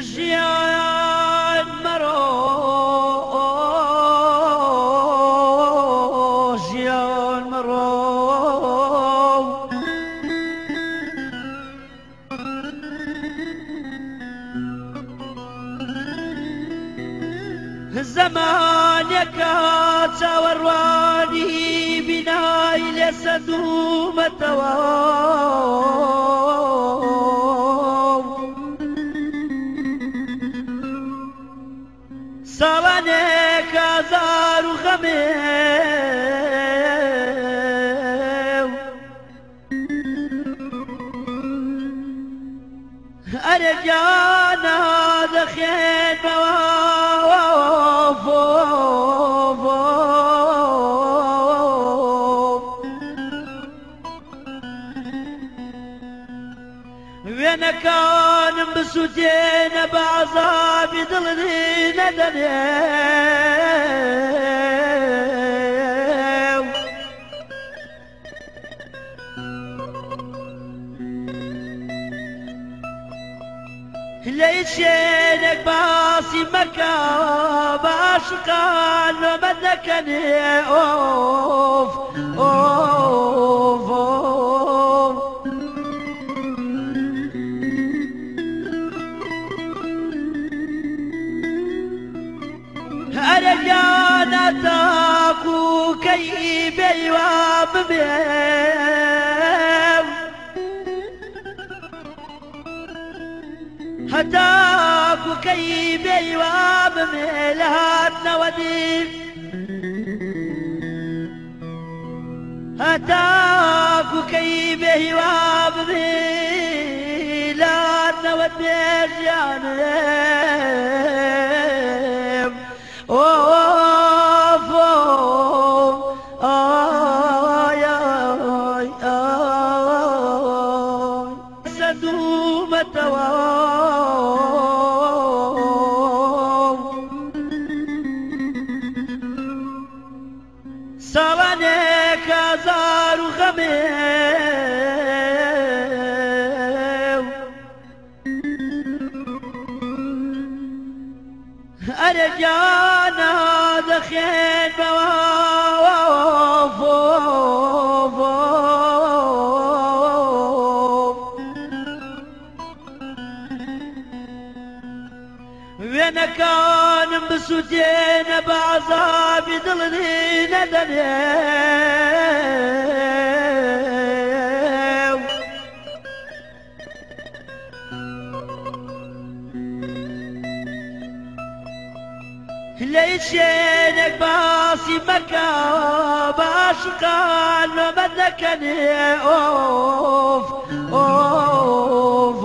ژیان مەڕۆ، ژیان مەڕۆ. زەمانێکە چاوەڕوانی بینای لێ سەدوومەتەوە. ساڵانێک ئازار و غەمێ، ئەرێ گیانە دەخێنمەوە. وێنەکانم بسووتێنە بە عەزابی دڵنی نەدەنێ. لە هیچ شوێنێک باسی مەکە، بە عاشقان لۆمەت نەکەنێ. ئۆف ئۆف. ئەرێ گیانە تاکو کەی بێیوا ببێم، هەتاکو کەی بێیوا بمێ لە هاتنەوە دی، هەتاکو کەی بێهیوا ببێ لە هاتنەوە بێژیانێ. ئۆف ئای ئای ئای سەدوومەتەوە. ساڵانێک ئازار و غەمێ، ئەرێ گیانە دەخێنمەوە. وێنەکانم بسووتێنە بە عەزابی دڵنی نەدەنێ. لە هیچ شوێنێک باسی مەکە، بە عاشقان لۆمەت نەکەنێ. ئۆف ئۆف.